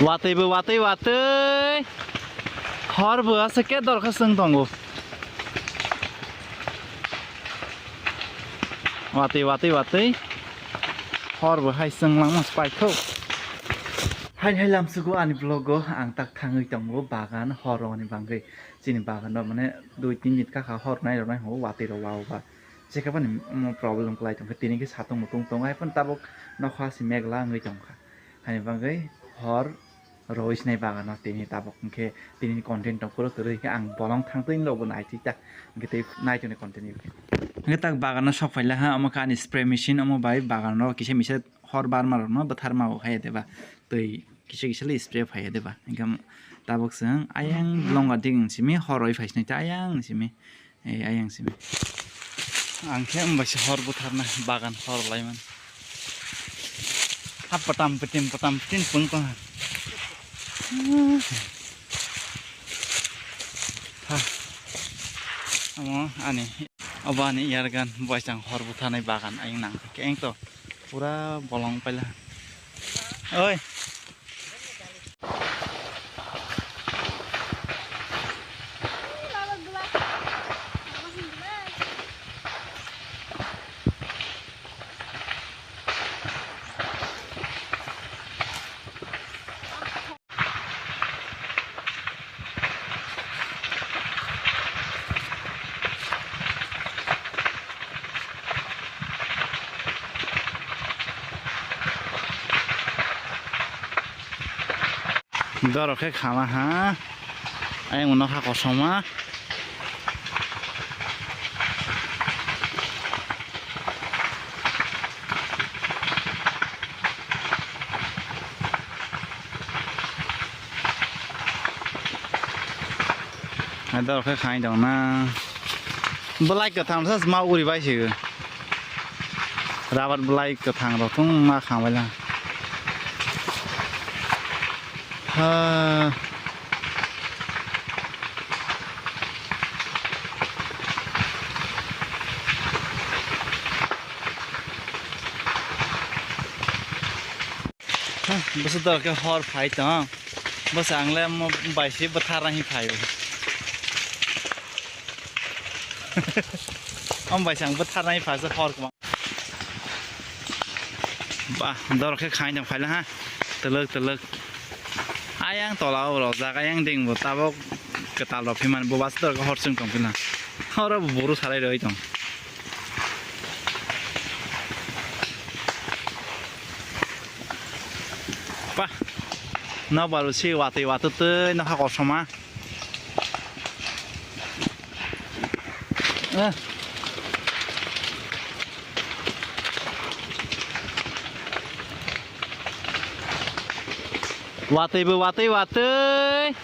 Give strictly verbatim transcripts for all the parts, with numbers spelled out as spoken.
Watwi bo watwi watwi. Hor bo aswk khe dorkha chwng tongo. Watwi watwi watwi. Hor bo hai chwng langma paithok. Hai hai lamsugo ani vlog o ang tak thangwi tongo bagan hor rokni bagwi. Chini bagan o mane dui tin minute kha kha hor nai rok nai ho watwi rok wa o ba. Jekabani omo problem kwlai tongkha, tini khe satung mutung tongo, hai phano tabuk nokha se megla wngwi tongkha. Haini bagwi hor roi sinai bagano tini tabuk, hwnkhe tini content tong phuru kwrwi khe ang bolong thang twi rokbo nai twi ta, hwnkhe tei nai tongni content ni. Hwnkhe tak bagano sok phaila ha, omo khe ani spray machine, omo bai bagano kisa misa hor barma rokno bwtharma o hai deba, twi kisa kisa le spray phai deba, hwnkhe tabuk chwng ayang longa ding simi hor roi phai sinai ta ayang simi. Ei, ayang simi. Ang khe wng bai se hor butharna, bagan hor laimani. Ha patam pitim, patam pitim pung tong ha. Ha. Amo ani, obo ani yargan, baisang hor butharnai bagan ayang nang. Keng to, pura bolong paila. Oi. Dorok khe khama ha. Ayang no ha kosom ma. Hai dorok khe khai tong na. Belai kwthang sa ma uri bai se. Rabar belai kwthang rok thung ma khang bai la. Ha. Bwswk dor khe hor phai tong. Bwswk ang le mo bai se bwthar nai phai. Om bai se ang bwthar nai phai se hor kwbang. Ba, dor khe khai tong phaila ha. Twlwk, twlwk. Ayang tola o rojak, ayang ding bo tabok kwtal rok phimani bo bas dor khe hor chwng tong phila. Oro bo buru salai roi tong. Pa, no baru si watwi watwi twi no ha kosom ma. Eh. Watwi bo watwi watwi.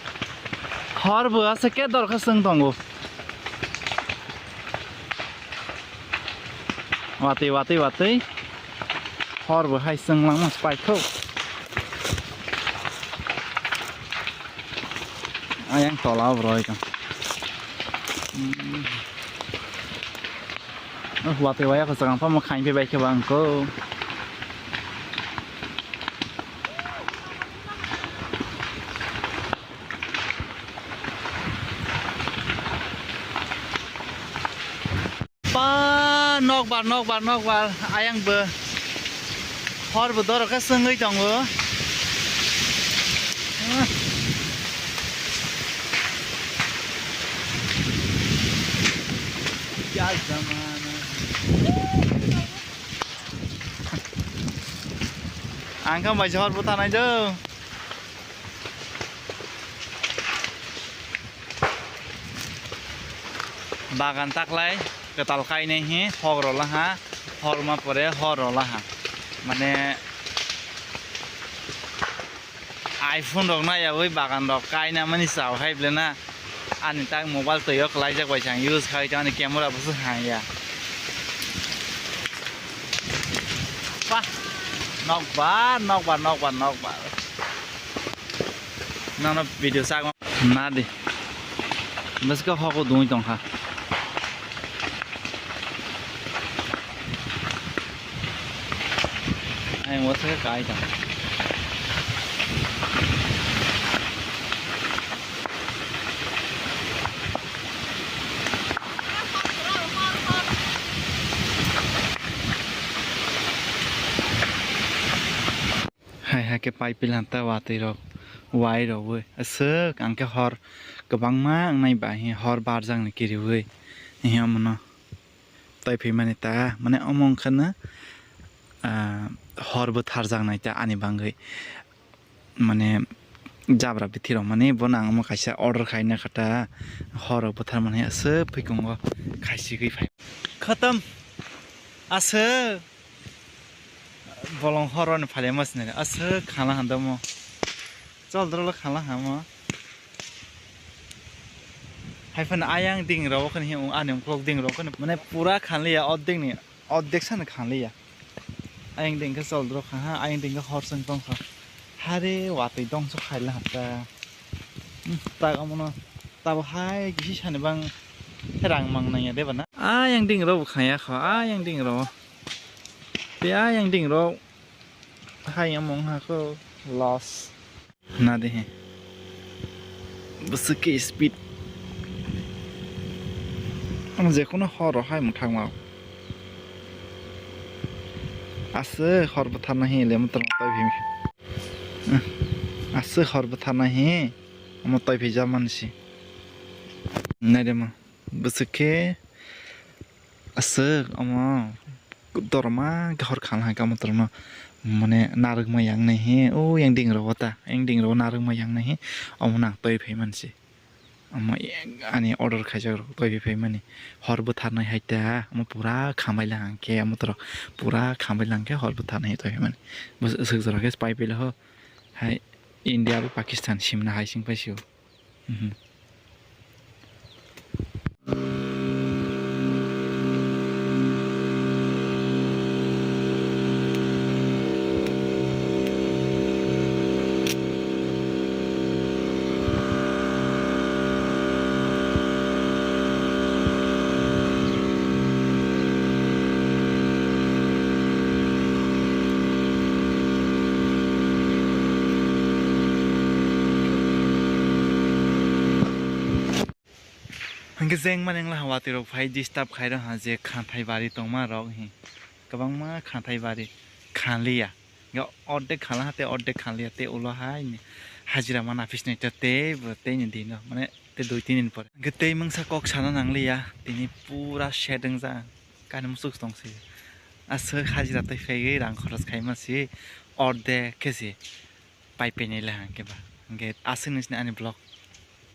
Hor bo aswk khe dorkha chwng tongo. Watwi watwi watwi. Hor bo hai chwng langma paithok. Ayang tola o boroi tong. Hmm. Oh, watwi waya ko chwng pamo khain phi bai khe bang ko. Pa nokbar, nokbar, nokbar, ayang bo hor bo dorok khe swngwi tongo. Ang khe bai se hor bo tanai do. Bagan taklai kwtal kainai hi hor rola ha, hor ma pore hor rola ha. Mane iPhone rok naiyawi bagan rok kaina mani chao hai ble na. Ani tak mobile twi o kwlaijak bai se ang use khai tong, ani camera bo se hang ya. Pa, nokbar, nokbar, nokbar, nokbar. Nono video chakma na di. Bwskhe hoko dungwi tongkha. Ayang o se kai tong. Khe pipe line ta watwi rok wai rogwi aswk ang khe hor kwbangma wngnai ba hi hor barjak ni kiriwi hi omono twi phaimani ta mane omo wngkhano, ah, hor bwtharjaknai ta ani bagwi mane jabra bithi rok mani bono ang omo kaisa order khaina kha ta hor rok bwtharmani aswk phuikungo khaisigwi phai khatam aswk. Bolong horo ni phalema sinari aswk khala handamo. Chol drolo khala hamo. Hai phano ayang ding rok khani hi ani uklok ding rok khani mane pura khanliya ordek ni ordek sana khanliya. Ayang ding khe chol drok kha ha ayang ding khe hor song tong kha. Hare watwi dongso khaila hata. Hmm, tak amono tabo hai kisi sani bang rang mang nangya de bana. Ayang ding rok khaya kho ayang ding rok. Tei ayang ding rok hai among ha kho loss. Na de he. Bwswk khe speed. Ang jekheno hor rok hai mwthangma. Aswk hor bwtharna hi le motor twi phi. Aswk hor bwtharna hi. Omo twi phi jaman si. Nai de ma. Bwswk khe aswk omo dorma khe hor khala hai khe omo torno mane narwkma yang nai he o yang ding rogo ta yang ding rogo narwkma yang nai he omo nang twi phai mansi omo ani order khaijak rok twi phai mani hor bwtharnai hai ta omo pura khambai lang khe omo torok pura khambai lang khe hor bwtharnai twi phai mani bwswk jora khe pai pila ho hai India bai Pakistan simna hai sing pai sio. Mhm. Hwnkhe jeng mani wngla ha watwi rok phai disturb khai rok ha je khanthai bari tongma rok hi kwbangma khanthai bari khanliya. Hwnkhe ordek khala ha tei ordek khanliya tei ulo hai ni hajira mana office ni tei bo tei ni dino mane tei dui tin din pore. Hwnkhe tei mungsa kok sana nangliya tini pura set wngjak kani musuk tong si aswk hajira tei phaiwi rang khoros khaima si ordek khe si. Pai penai le hang khe ba. Hwnkhe aswk nung sini ani vlog